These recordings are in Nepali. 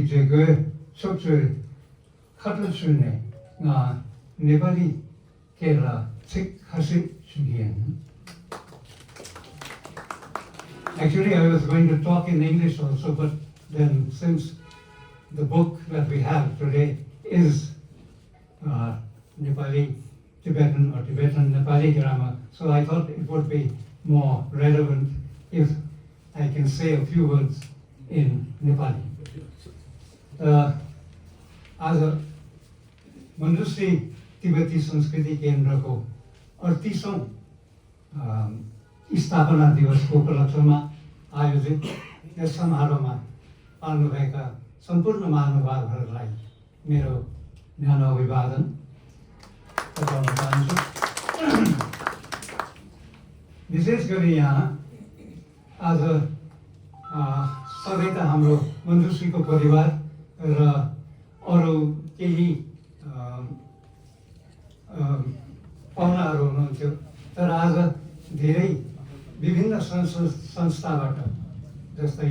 这个说是看得出来啊，नेपाली केरला चाहिँ खासै सुनिएन. Actually, I was going to talk in English also, but then since the book that we have today is Nepali Tibetan or Tibetan Nepali grammar, so I thought it would be more relevant if I can say a few words in Nepali. आज मञ्जुश्री तिब्बती संस्कृति केन्द्रको 38औं स्थापना दिवसको उपलक्ष्यमा आयोजित यस समारोहमा पाल्नुभएका सम्पूर्ण महानुभावहरूलाई मेरो न्यानो अभिवादन बताउन चाहन्छु. विशेष गरी यहाँ आज सधैँ त हाम्रो मञ्जुश्रीको परिवार र अरू केही पाहुनाहरू हुनुहुन्थ्यो, तर आज धेरै विभिन्न संस्थाबाट, जस्तै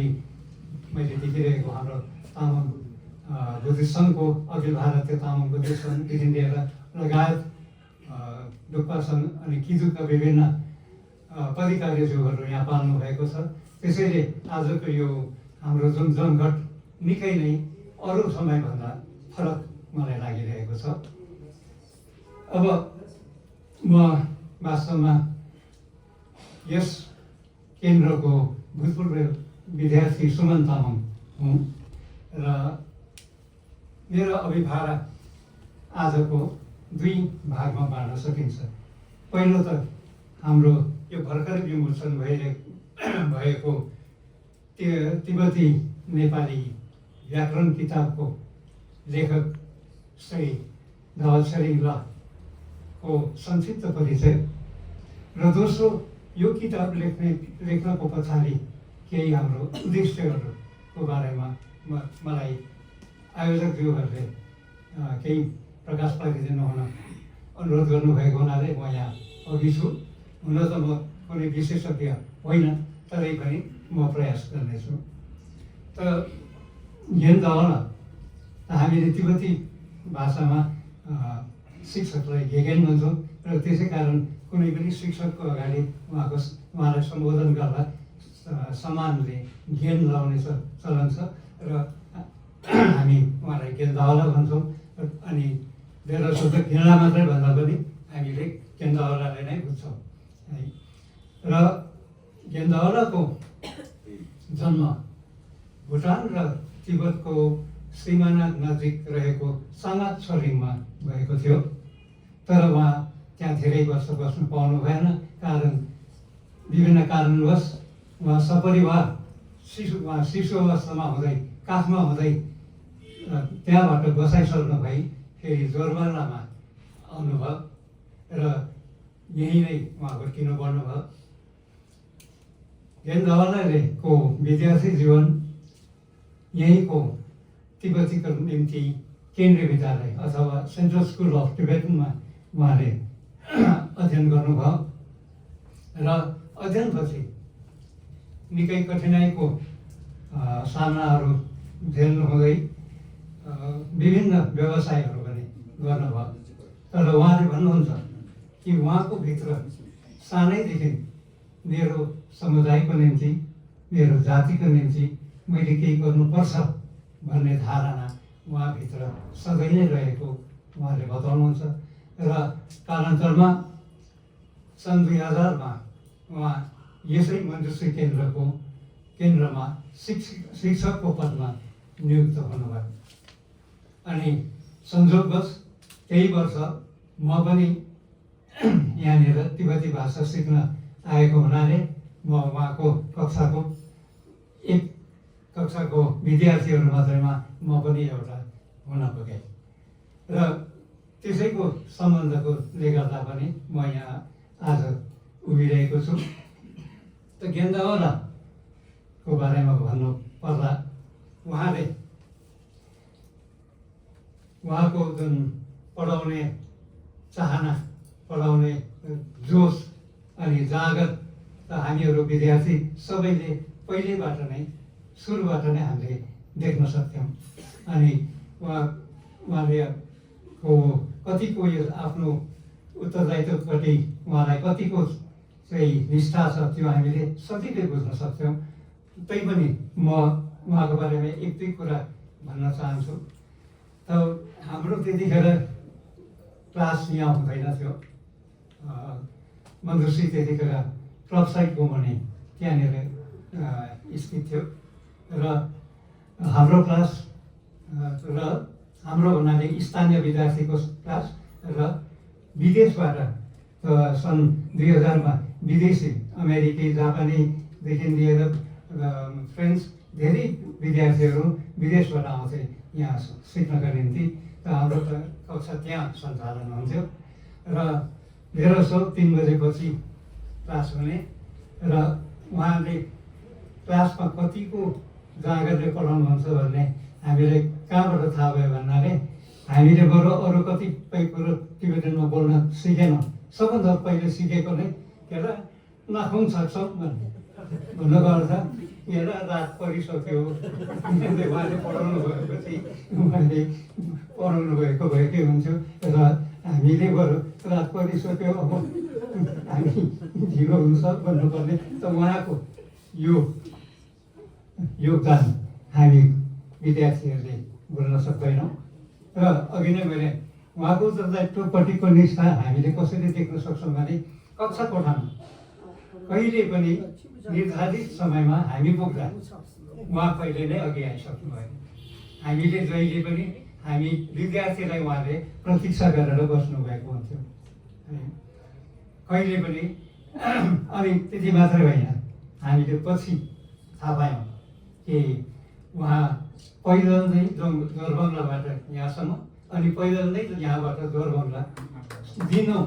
मैले देखिरहेको हाम्रो तामाङ बुद्धिस्ट सङ्घको अखिल भारतीय तामाङ बुद्धिस्ट सङ्घदेखि लिएर लगायत डुक्पा सङ्घ अनि किजुका विभिन्न पदाधिकारीज्यूहरू यहाँ पाल्नु भएको छ. त्यसैले आजको यो हाम्रो जुन जमघट निकै नै अरू समयभन्दा फरक मलाई लागिरहेको छ. अब म वास्तवमा यस केन्द्रको भूतपूर्व विद्यार्थी सुमन तामाङ हुँ र मेरो अभिभारा आजको दुई भागमा बाँड्न सकिन्छ. पहिलो त हाम्रो यो भर्खरै विमोचन भएको तिब्बती नेपाली व्याकरण किताबको लेखक श्री धवल सेरिङको संक्षिप्त परिचय र दोस्रो यो किताब लेख्नको पछाडि केही हाम्रो उद्देश्यहरूको बारेमा मलाई आयोजकज्यूहरूले केही प्रकाश पारिदिनु हुन अनुरोध गर्नुभएको हुनाले म यहाँ अघि छु. हुन त म कुनै विशेषज्ञ होइन, तरै पनि म प्रयास गर्नेछु. त गेन्दावला हामीले तिब्बती भाषामा शिक्षकलाई गेगेन भन्छौँ र त्यसै कारण कुनै पनि शिक्षकको अगाडि उहाँलाई सम्बोधन गर्दा सम्मानले गेन लाउने चलन छ र हामी उहाँलाई गेन्दावला भन्छौँ. अनि धेरै शब्द घृणा मात्रै भन्दा पनि हामीले गेन्दावलालाई नै बुझ्छौँ है. र गेन्दावलाको जन्म भुटान र तिब्बतको सिमाना नजिक रहेको साङ्गात छोरिङमा भएको थियो, तर उहाँ त्यहाँ धेरै वर्ष बस्नु पाउनु भएन. विभिन्न कारणवश उहाँ सपरिवार शिशु अवस्थामा हुँदै काखमा हुँदै त्यहाँबाट बसाइसक्नु भई फेरि जोरबल्लामा आउनुभयो र यहीँ नै उहाँ हुर्किनु पर्नुभयो. गेन्दावलाको विद्यार्थी जीवन यहीँको तिब्बतीको निम्ति केन्द्रीय विद्यालय अथवा सेन्ट्रल स्कुल अफ टिबेटनमा उहाँले अध्ययन गर्नुभयो र अध्ययनपछि निकै कठिनाइको सामनाहरू झेल्नु हुँदै विभिन्न व्यवसायहरू पनि गर्नुभयो. तर उहाँले भन्नुहुन्छ कि उहाँको भित्र सानैदेखि मेरो समुदायको निम्ति, मेरो जातिको निम्ति मैले केही गर्नुपर्छ भन्ने धारणा उहाँभित्र सधैँ नै रहेको उहाँले बताउनुहुन्छ. र कालान्तरमा सन् 2000मा उहाँ यसै मञ्जुश्री केन्द्रमा शिक्षकको पदमा नियुक्त हुनुभयो. अनि संजोगवश त्यही वर्ष म पनि यहाँनिर तिब्बती भाषा सिक्न आएको हुनाले म उहाँको कक्षाको विद्यार्थीहरू मात्रैमा म पनि एउटा हुन पुगेँ र त्यसैको सम्बन्धकोले गर्दा पनि म यहाँ आज उभिरहेको छु. त गेन्दावलाको बारेमा भन्नु पर्दा उहाँको जुन पढाउने चाहना, पढाउने जोस अनि जागत त हामीहरू विद्यार्थी सबैले पहिलेबाट नै सुरुबाट नै हामीले देख्न सक्थ्यौँ। अनि उहाँले कतिको यो आफ्नो उत्तरदायित्वप्रति उहाँलाई कतिको चाहिँ निष्ठा छ त्यो हामीले सजिलै बुझ्न सक्छौँ। तैपनि म उहाँको बारेमा एक दुई कुरा भन्न चाहन्छु। त हाम्रो त्यतिखेर क्लास यहाँ हुँदैन थियो। मन्जुश्री त्यतिखेर क्लब साइड घुमाउने त्यहाँनिर स्थित थियो र हाम्रो क्लास र हाम्रो भन्नाले स्थानीय विद्यार्थीको क्लास र विदेशबाट सन् 2000 विदेशी अमेरिकी जापानीदेखि लिएर फ्रेन्च धेरै विद्यार्थीहरू विदेशबाट आउँथे यहाँ सिक्नका निम्ति। त हाम्रो त कक्षा त्यहाँ सञ्चालन हुन्थ्यो र 3 बजेपछि क्लास हुने र उहाँले क्लासमा कतिको जाँगरले पढाउनुहुन्छ भन्ने हामीले कहाँबाट थाहा भयो भन्नाले हामीले बरु अरू कतिपय कुरो टिबेटनमा बोल्न सिकेनौँ। सबभन्दा पहिले सिकेको नै के अरे नाखौँ सक्छौँ भन्नुको अर्थ के अरे रात परिसक्यो उहाँले पढाउनु भएपछि उहाँले पढाउनु भएकै हुन्थ्यो र हामीले बरु रात परिसक्यो अब हामी ढिलो हुन्छ भन्नुपर्ने। त उहाँको यो योगदान हामी विद्यार्थीहरूले भुल्न सक्दैनौँ। र अघि नै मैले उहाँको उत्तरदायित्वपट्टिको निष्ठा हामीले कसरी देख्न सक्छौँ भने कक्षा कोठामा कहिले पनि निर्धारित समयमा हामी पुग्दा उहाँ पहिले नै अघि आइसक्नु भयो। हामीले जहिले पनि हामी विद्यार्थीलाई उहाँले प्रतीक्षा गरेर बस्नुभएको हुन्थ्यो कहिले पनि। अनि त्यति मात्रै होइन, हामीले पछि थाहा पायौँ कि उहाँ पैदल नै जोरबङ्गलाबाट यहाँसम्म अनि पैदल नै यहाँबाट जोरबङ्गला दिनौँ।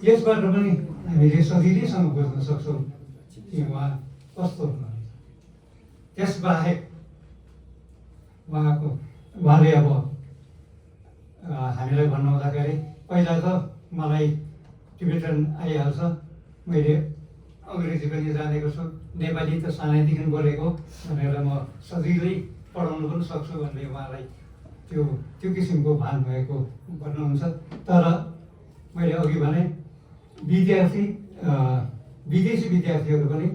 यसबाट पनि हामीले सजिलैसँग बुझ्न सक्छौँ कि उहाँ कस्तो हुनुहुन्छ। त्यसबाहेक उहाँले अब हामीलाई भन्नुहुँदाखेरि पहिला त मलाई टिबेटन आइहाल्छ, मैले अङ्ग्रेजी पनि जानेको छु, नेपाली त सानैदेखि बोलेको भनेर म सजिलै पढाउनु पनि सक्छु भन्ने उहाँलाई त्यो किसिमको भान भएको भन्नुहुन्छ। तर मैले अघि भने विदेशी विद्यार्थीहरू पनि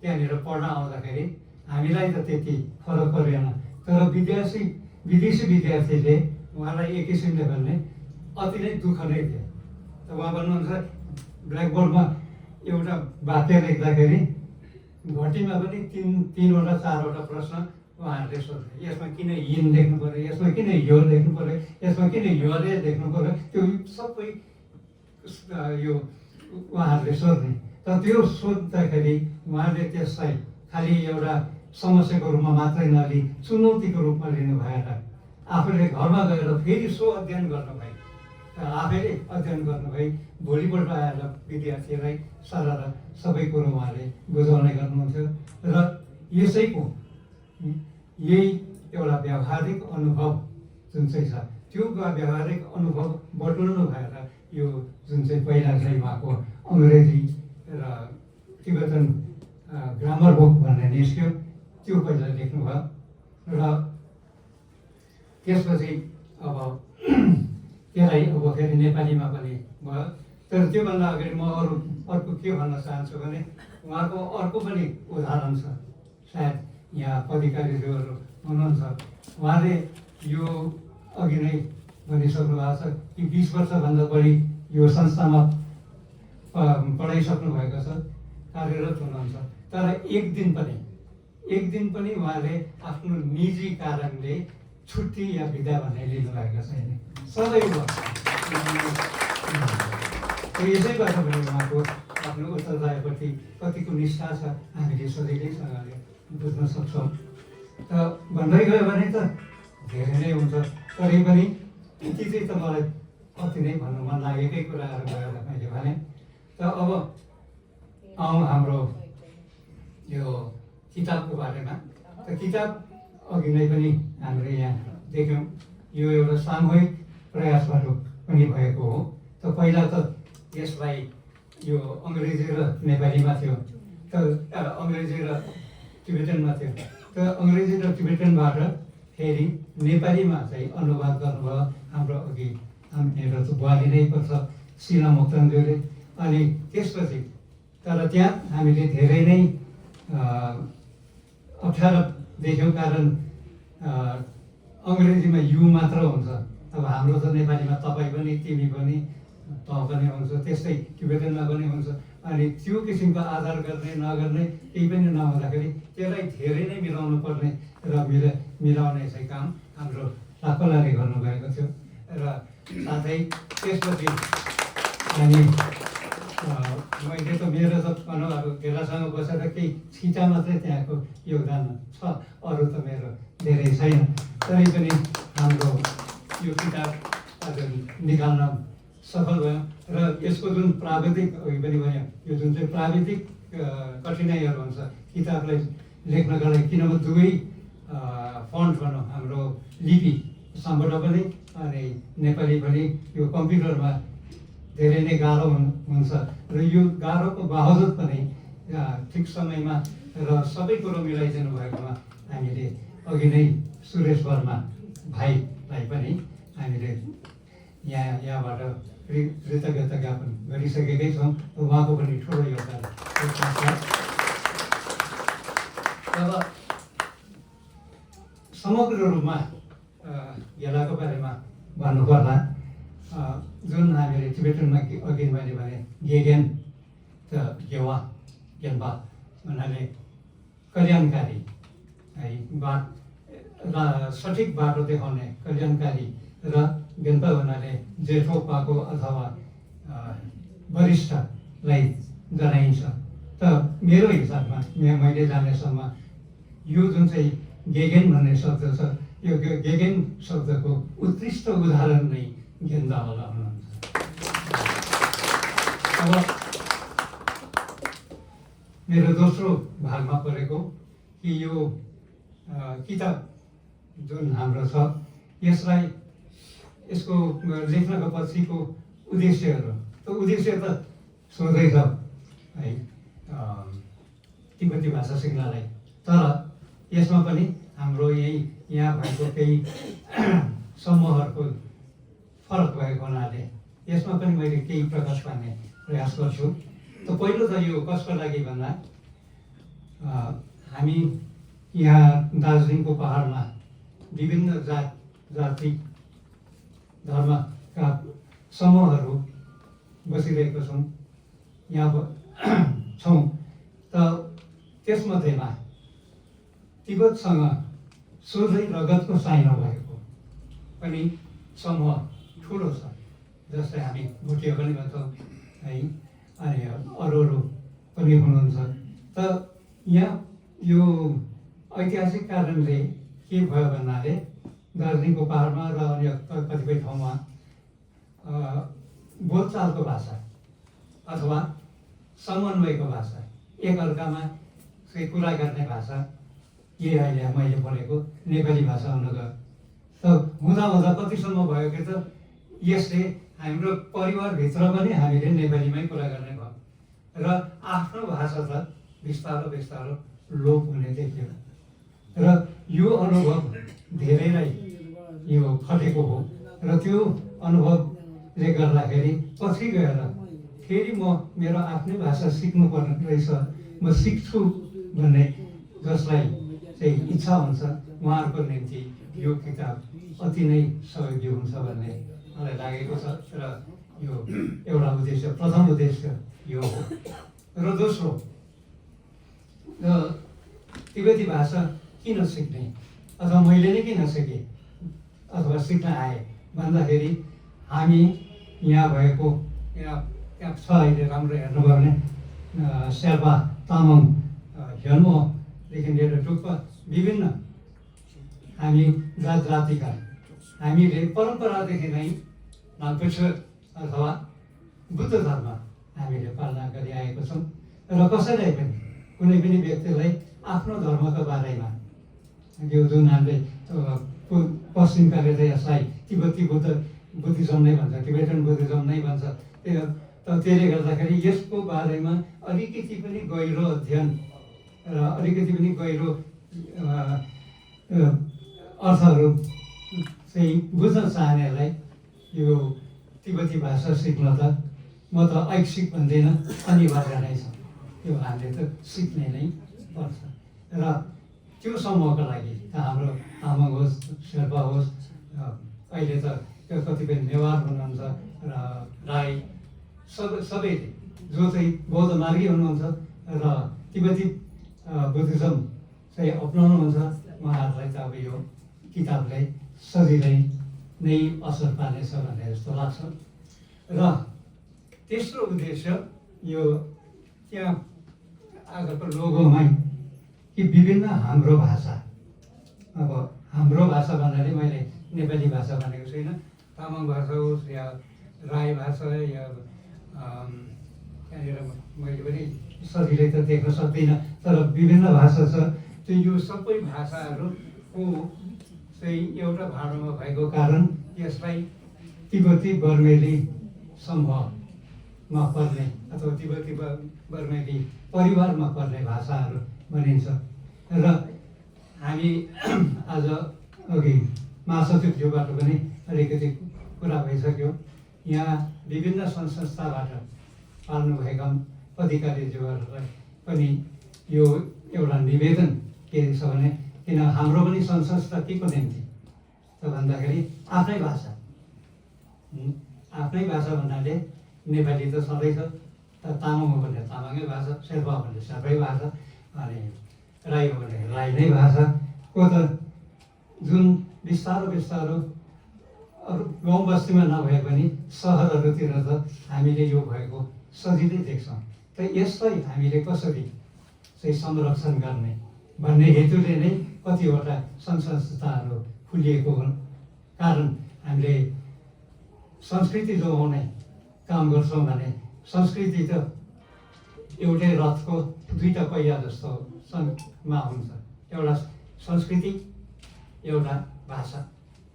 त्यहाँनिर पढ्न आउँदाखेरि हामीलाई त त्यति फरक परेन, तर विदेशी विद्यार्थीले उहाँलाई एक किसिमले भन्ने अति नै दुःख नै थियो। त उहाँ भन्नुहुन्छ ब्ल्याकबोर्डमा एउटा वाक्य लेख्दाखेरि घटीमा पनि 3वटा 4वटा प्रश्न उहाँहरूले सोध्थे। यसमा किन हिन लेख्नु पऱ्यो, यसमा किन यो लेख्नु पऱ्यो, यसमा किन योले लेख्नु पऱ्यो, त्यो सबै यो उहाँहरूले सोध्ने। तर त्यो सोद्धाखेरि उहाँले त्यसलाई खालि एउटा समस्याको रूपमा मात्रै नलिई चुनौतीको रूपमा लिनु भएर आफूले घरमा गएर फेरि अध्ययन गर्नुभयो। आफैले अध्ययन गर्नुभयो, भोलिपल्ट आएर विद्यार्थीलाई सरर सबै कुरो उहाँले बुझाउने गर्नुहुन्थ्यो। र यसैको यही एउटा व्यावहारिक अनुभव जुन चाहिँ छ त्यो व्यावहारिक अनुभव बटुल्नु भएर यो जुन चाहिँ पहिला चाहिँ उहाँको अङ्ग्रेजी र तिब्बतन ग्रामर बुक भन्ने निस्क्यो त्यो पहिला लेख्नुभयो। र त्यसपछि अब त्यसलाई अब फेरि नेपालीमा पनि भयो। तर त्योभन्दा अगाडि म अर्को के भन्न चाहन्छु भने उहाँको अर्को पनि उदाहरण छ, सायद यहाँ पदाधिकारीहरू हुनुहुन्छ, उहाँले यो अघि नै भनिसक्नु भएको छ कि 20 वर्षभन्दा बढी यो संस्थामा पढाइसक्नु भएको छ, कार्यरत हुनुहुन्छ। तर एक दिन पनि उहाँले आफ्नो निजी कारणले छुट्टी या बिदा भन्ने लिनुभएको छैन, सदैव। यसैबाट पनि उहाँको आफ्नो उत्तरदायित्वप्रति कतिको निष्ठा छ हामीले सजिलैसँगले बुझ्न सक्छौँ। त भन्दै गयो भने त धेरै नै हुन्छ, तरै पनि यति चाहिँ त मलाई अति नै भन्नु मन लागेकै कुराहरू भएर मैले भने। त अब आउँ हाम्रो यो किताबको बारेमा। त किताब अघि नै पनि हामीले यहाँ देख्यौँ, यो एउटा सामूहिक प्रयासबाट पनि भएको हो। त पहिला त यसलाई यो अङ्ग्रेजी र नेपालीमा थियो, अङ्ग्रेजी र टिबेटनमा थियो। त्यो अङ्ग्रेजी र टिबेटनबाट फेरि नेपालीमा चाहिँ अनुवाद गर्नुभयो हाम्रो अघि मेरो त बुहारी नै पर्छ सिला मोक्तानज्यूले। अनि त्यसपछि तर त्यहाँ हामीले धेरै नै अप्ठ्यारो देख्यौँ, कारण अङ्ग्रेजीमा यु मात्र हुन्छ। अब हाम्रो त नेपालीमा तपाईँ पनि, तिमी पनि, त पनि हुन्छ, त्यस्तै टिबेटनमा पनि हुन्छ। अनि त्यो किसिमको आधार गर्ने नगर्ने केही पनि नहुँदाखेरि त्यसलाई धेरै नै मिलाउनु पर्ने र मिलाउने चाहिँ काम हाम्रो लाप्पलाले गर्नुभएको थियो। र साथै त्यसपछि अनि मैले त मेरो त भनौँ अब भेलासँग बसेर केही छिटा मात्रै त्यहाँको योगदान छ, अरू त मेरो धेरै छैन। तरै पनि हाम्रो यो किताब आज निकाल्न सफल भयो। र यसको जुन प्राविधिक अघि पनि भयो, यो जुन चाहिँ प्राविधिक कठिनाइहरू हुन्छ किताबलाई लेख्नका लागि, किनभने दुवै फन्ट भनौँ हाम्रो लिपिसँग पनि अनि नेपाली पनि यो कम्प्युटरमा धेरै नै गाह्रो हुन्छ। र यो गाह्रोको बावजुद पनि ठिक समयमा र सबै कुरो मिलाइदिनु भएकोमा हामीले अघि नै सुरेश वर्मा भाइलाई पनि हामीले यहाँबाट कृतज्ञता ज्ञापन गरिसकेकै छौँ। उहाँको पनि ठुलो योगदान छ। अब समग्र रूपमा गेलाको बारेमा भन्नुपर्दा जुन हामीले टिबेटनमा अघि मैले भने गेगेन त गेवा गेन्बा भन्नाले कल्याणकारी है, सठिक बाटो देखाउने कल्याणकारी, र गेन्बा भन्नाले जेठो पाको अथवा वरिष्ठलाई जनाइन्छ। त मेरो हिसाबमा मैले जानेसम्म यो जुन चाहिँ गेगेन भन्ने शब्द छ, यो गेगेन शब्दको उत्कृष्ट उदाहरण नै गेन्दावाला हुनुहुन्छ। अब मेरो दोस्रो भागमा परेको कि यो किताब जुन हाम्रो छ यसको लेख्नको पछिको उद्देश्यहरू, त्यो उद्देश्य त सोध्दै छ है तिब्बती भाषा सिक्नलाई। तर यसमा पनि हाम्रो यहाँ भएको केही समूहहरूको फरक भएको हुनाले यसमा पनि मैले केही प्रकाश पार्ने प्रयास गर्छु। त पहिलो त यो कसको लागि भन्दा हामी यहाँ दार्जिलिङको पहाडमा विभिन्न जाति धर्मका समूहहरू बसिरहेको छौँ, यहाँ छौँ। त त्यसमध्येमा तिब्बतसँग सोझै रगतको साई नभएको पनि समूह ठुलो छ, जस्तै हामी भुटिया पनि भन्छौँ है, अनि अरू पनि हुनुहुन्छ। त यहाँ यो ऐतिहासिक कारणले के भयो भन्नाले दार्जिलिङको पहाडमा र अन्य कतिपय ठाउँमा बोलचालको भाषा अथवा समन्वयको भाषा, एकअर्कामा चाहिँ कुरा गर्ने भाषा, यही अहिले मैले बोलेको नेपाली भाषा हुन गयो। त हुँदा कतिसम्म भयो कि त यसले हाम्रो परिवारभित्र पनि हामीले नेपालीमै कुरा गर्ने भयो र आफ्नो भाषा त बिस्तारो लोप हुने देखियो। र यो अनुभव धेरैलाई यो खटेको हो, र त्यो अनुभवले गर्दाखेरि पछि गएर फेरि म मेरो आफ्नै भाषा सिक्नुपर्ने रहेछ, म सिक्छु भन्ने जसलाई चाहिँ इच्छा हुन्छ उहाँहरूको निम्ति यो किताब अति नै सहयोगी हुन्छ भन्ने मलाई लागेको छ। र यो एउटा उद्देश्य, प्रथम उद्देश्य यो हो। र दोस्रो, तिब्बती भाषा किन सिक्ने अथवा मैले नै किन सिकेँ अथवा सिक्न आएँ भन्दाखेरि हामी यहाँ भएको यहाँ छ अहिले राम्रो हेर्नुभयो भने शेर्पा, तामाङ, हेन्मोदेखि लिएर डुक्पा विभिन्न हामी जातिका हामीले परम्परादेखि नै नागपेक्ष अथवा बुद्ध धर्म हामीले पालना गरिआएको छौँ। र कसैलाई पनि कुनै पनि व्यक्तिलाई आफ्नो धर्मको बारेमा यो जुन हामीले पश्चिमकाले त यसलाई तिब्बती बुद्धिज्म नै भन्छ, टिबेटन बुद्धिज्म नै भन्छ, तर त्यसले गर्दाखेरि यसको बारेमा अलिकति पनि गहिरो अध्ययन र अलिकति पनि गहिरो अर्थहरू चाहिँ बुझ्न चाहनेलाई यो तिब्बती भाषा सिक्न त म त ऐच्छिक भन्दिनँ, अनिवार्य नै छ। त्यो हामीले त सिक्ने नै पर्छ र त्यो समूहको लागि हाम्रो तामाङ होस्, शेर्पा होस्, अहिले त त्यो कतिपय नेवार हुनुहुन्छ र राई सबैले जो चाहिँ बौद्ध मार्गी हुनुहुन्छ र तिब्बती बुद्धिज्म चाहिँ अप्नाउनुहुन्छ, उहाँहरूलाई त अब यो किताबले सजिलै नै असर पार्नेछ भन्ने जस्तो लाग्छ। र तेस्रो उद्देश्य यो त्यहाँ आजको लोगोमै कि विभिन्न हाम्रो भाषा, अब हाम्रो भाषा भन्नाले मैले नेपाली भाषा भनेको छुइनँ, तामाङ भाषा होस् या राई भाषा या त्यहाँनिर मैले पनि सजिलै त देख्न सक्दिनँ, तर विभिन्न भाषा छ। त्यो यो सबै भाषाहरूको चाहिँ एउटा भाँडोमा भएको कारण यसलाई तिब्बती बर्मेली समूहमा पर्ने अथवा तिब्बती बर्मेली परिवारमा पर्ने भाषाहरू भनिन्छ। र हामी आज अघि महासचिवज्यूबाट पनि अलिकति कुरा भइसक्यो, यहाँ विभिन्न सङ्घ संस्थाबाट पाल्नुभएका अधिकारीज्यूहरूलाई पनि यो एउटा निवेदन के छ भने, किन हाम्रो पनि सङ्घ संस्था के को निम्ति त भन्दाखेरि आफ्नै भाषा, आफ्नै भाषा भन्नाले नेपाली त सधैँ छ, तामाङ हो भने तामाङै भाषा, शेर्पा हो भने शेर्पै भाषा, अनि राई हो भने राई नै भाषाको त जुन बिस्तारो बिस्तारो अरू गाउँ बस्तीमा नभए पनि सहरहरूतिर त हामीले यो भएको सजिलै देख्छौँ। त यसलाई हामीले कसरी चाहिँ संरक्षण गर्ने भन्ने हेतुले नै कतिवटा सङ्घ संस्थाहरू खुलिएको हुन्। कारण हामीले संस्कृति जोगाउने काम गर्छौँ भने संस्कृति त एउटै रथको दुईवटा पहिया जस्तो मा हुन्छ, एउटा संस्कृति एउटा भाषा,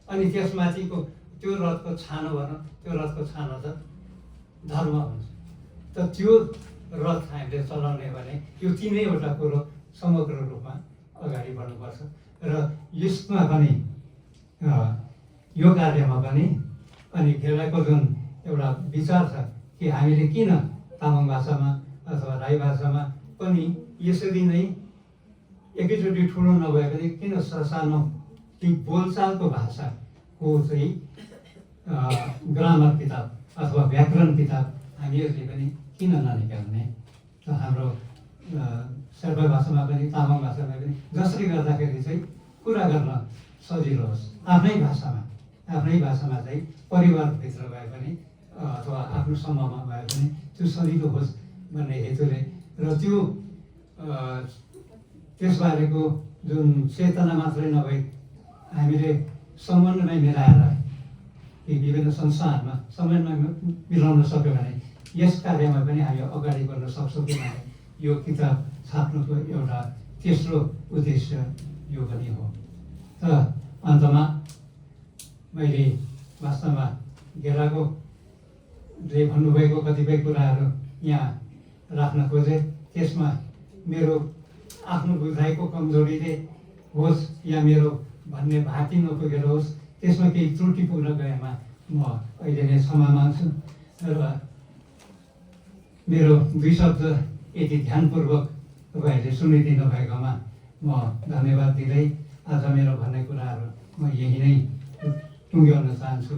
अनि त्यसमाथिको त्यो रथको छानो भनौँ, त्यो रथको छानो त धर्म हुन्छ। त त्यो रथ हामीले चलाउने भने यो तिनैवटा कुरो समग्र रूपमा अगाडि बढ्नुपर्छ। र यसमा पनि यो कार्यमा पनि अनि खेलाको जुन एउटा विचार छ कि हामीले किन तामाङ भाषामा अथवा राई भाषामा पनि यसरी नै एकैचोटि ठुलो नभए पनि किन सानो ती बोलचालको भाषाको चाहिँ ग्रामर किताब अथवा व्याकरण किताब हामीहरूले पनि किन ननिकाल्ने। त हाम्रो शेर्पा भाषामा पनि तामाङ भाषामा पनि जसरी गर्दाखेरि चाहिँ कुरा गर्न सजिलो होस्, आफ्नै भाषामा चाहिँ परिवारभित्र भए पनि अथवा आफ्नो समूहमा भए पनि त्यो सजिलो होस् भन्ने हेतुले र त्यो त्यसबारेको जुन चेतना मात्रै नभई हामीले समन्वय मिलाएर यी विभिन्न संस्थाहरूमा समन्वय मिलाउन सक्यो भने यस कार्यमा पनि हामी अगाडि बढ्न सक्छौँ। किनभने यो किताब छाप्नुको एउटा तेस्रो उद्देश्य यो पनि हो। त अन्तमा मैले वास्तवमा गेलाकोले भन्नुभएको कतिपय कुराहरू यहाँ राख्न खोजेँ। त्यसमा मेरो आफ्नो बुझाइको कमजोरीले होस् या मेरो भन्ने भाती नपुगेर होस्, त्यसमा केही त्रुटि पुग्न गएमा म अहिले नै क्षमा माग्छु। र मेरो दुई शब्द यति ध्यानपूर्वक तपाईँहरूले सुनिदिनु भएकोमा म धन्यवाद दिँदै आज मेरो भन्ने कुराहरू म यही नै टुङ्ग्याउन चाहन्छु।